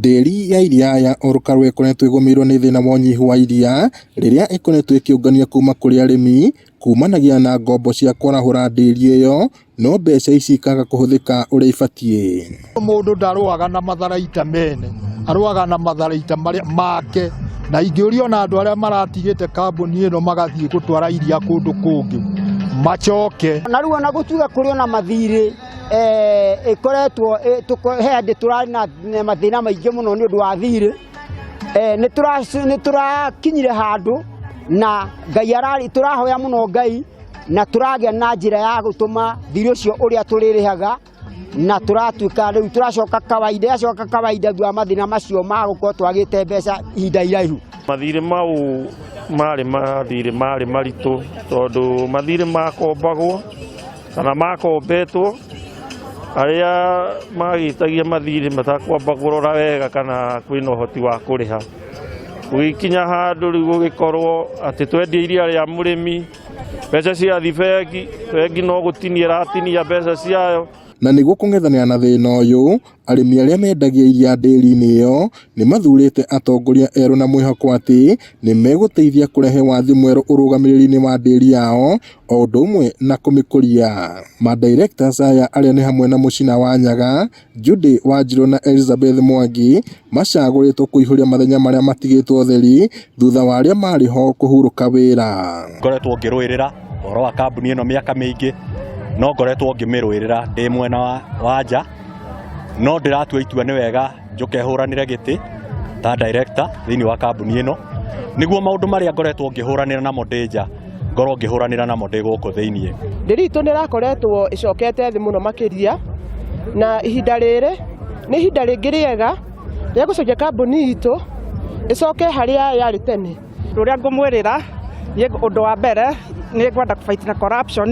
Ndĩri ya iria ya Olkalau ĩkoretwo ĩgũmĩirwo nĩ thĩna wa ũnyihu wa iria rĩrĩa ĩkoretwo ĩkĩũngania kuma kũrĩ arĩmi kumanagia na ngombo cia kwarahũra ndĩri ĩyo, no mbeca ici ikaga kũhũthĩka ũrĩa ibatiĩ. Mũndũ ndarũaga na matharaita mene, arũaga na matharaita marĩa make. Na ingĩũria ona andũ arĩa maratigĩte kambuni ĩno magathiĩ gũtwara iria kũndũ kũngĩ macoke. Na rĩu ona gũtuĩka kũrĩ ona mathirĩ ĩkoretwo he hĩndĩ tũrarĩ na mathĩna maingĩ mũno nĩ ũndũ wa thirĩ. Nĩ tũrakinyire handũ na Ngai ararĩ, tũrahoya mũno Ngai na tũragĩa na njĩra ya gũtũma thirĩ ũcio ũrĩa tũrĩrĩhaga, na tũratuĩka rĩu tũracoka kawaida, yacoka kawaida thutha wa mathĩna macio ma gũkorwo twagĩte mbeca ihinda iraihu. Mathirĩ mau marĩ mathirĩ marĩ maritũ tondũ mathirĩ makombagwo kana makombetwo arĩa magĩtagia mathirĩ matakwamba kũrora wega kana kwĩna ũhoti wa kũrĩha. Gũgĩkinya handũ rĩu gũgĩkorwo atĩ twendia iria rĩa mũrĩmi, mbeca ciathi bengi, bengi no gũtinia ĩratinia mbeca ciayo. Na nĩguo kũng'ethanĩra na thĩna ũyũ, arĩmi arĩa mendagia iria ndĩri-inĩ ĩyo nĩ mathurĩte atongoria erũ na mwĩhoko atĩ nĩ megũteithia kũrehe wathi mwerũ ũrũgamĩrĩri-inĩ wa ndĩri yao o ũndũ ũmwe na kũmĩkũria. Ma directors aya arĩa nĩ hamwe na Mũcina wa Nyaga, Judy Wanjirũ na Elizabeth Mwangi macagũrĩtwo kũihũria mathenya marĩa matigĩtwo ũtheri thutha wa arĩa marĩ ho kũhurũka wĩra. Ngoretwo ngĩrũĩrĩra ũhoro wa kambuni ĩno mĩaka mĩingĩ, no ngoretwo ngĩmĩrũĩrĩra ndĩ mwena wa nja, no ndĩratua itua nĩ wega njũke hũranĩre gĩtĩ ta director thĩinĩ wa kambuni ĩno, nĩguo maũndũ marĩa ngoretwo ngĩhũranĩra namo ndĩ nja ngorwo ngĩhũranĩra namo ndĩ gũkũ thĩinĩ. Ndĩri itũ nĩ ĩrakoretwo ĩcokete thĩ mũno makĩria, na ihinda rĩrĩ nĩ ihinda rĩngĩ rĩega rĩa gũcokia kambuni itũ ĩcoke harĩa yarĩ tene. Ũrĩa ngũmwĩrĩra niĩ ũndũ wa mbere nĩ ngwenda kũ fight na corruption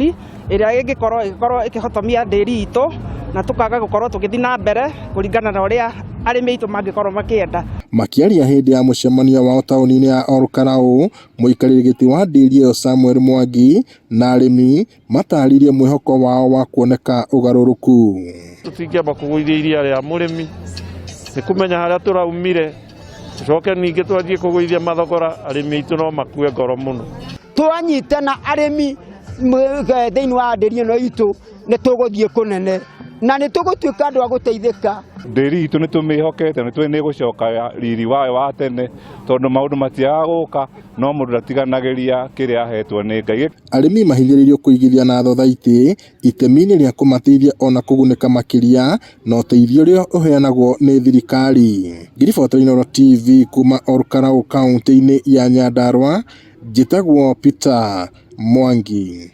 ĩrĩa ĩngĩkorwo ĩgĩkorwo ĩkĩhotomia ndĩri itũ na tũkaga gũkorwo tũgĩthiĩ na mbere kũringana na ũrĩa arĩmi aitũ mangĩkorwo makĩenda. Makĩaria hĩndĩ ya mũcemanio wao taũni-inĩ ya Olkalau, mũikarĩri gĩtĩ wa ndĩri ĩyo Samuel Mwangi na arĩmi matarĩirie mwĩhoko wao wa kuoneka ũgarũrũku. Tũtingĩamba kũgũithia iria rĩa mũrĩmi, nĩ kũmenya harĩa tũraumire, tũcoke ningĩ twanjie kũgũithia mathogora, arĩmi aitũ no makue ngoro mũno. Twanyitana arĩmi thĩinĩ wa ndĩri ĩno itũ nĩ tũgũthiĩ kũnene na nĩ tũgũtuĩka andũ a gũteithĩka. Ndĩri itũ nĩ tũmĩhokete, nĩ tũĩ nĩ ĩgũcoka riri wayo wa tene, tondũ maũndũ matiagaga gũka, no mũndũ ndatiganagĩria kĩrĩa ahetwo nĩ Ngai. Arĩmi mahinyĩrĩirio kũigithia na thothaitĩ itemi-inĩ rĩa kũmateithia ona kũgunĩka makĩria na ũteithio ũrĩa ũheanagwo nĩ thirikari. Ngĩribotera Inooro TV kuma Olkalau kaunti-inĩ ya Nyandarua, njĩtagwo Peter Mwangi.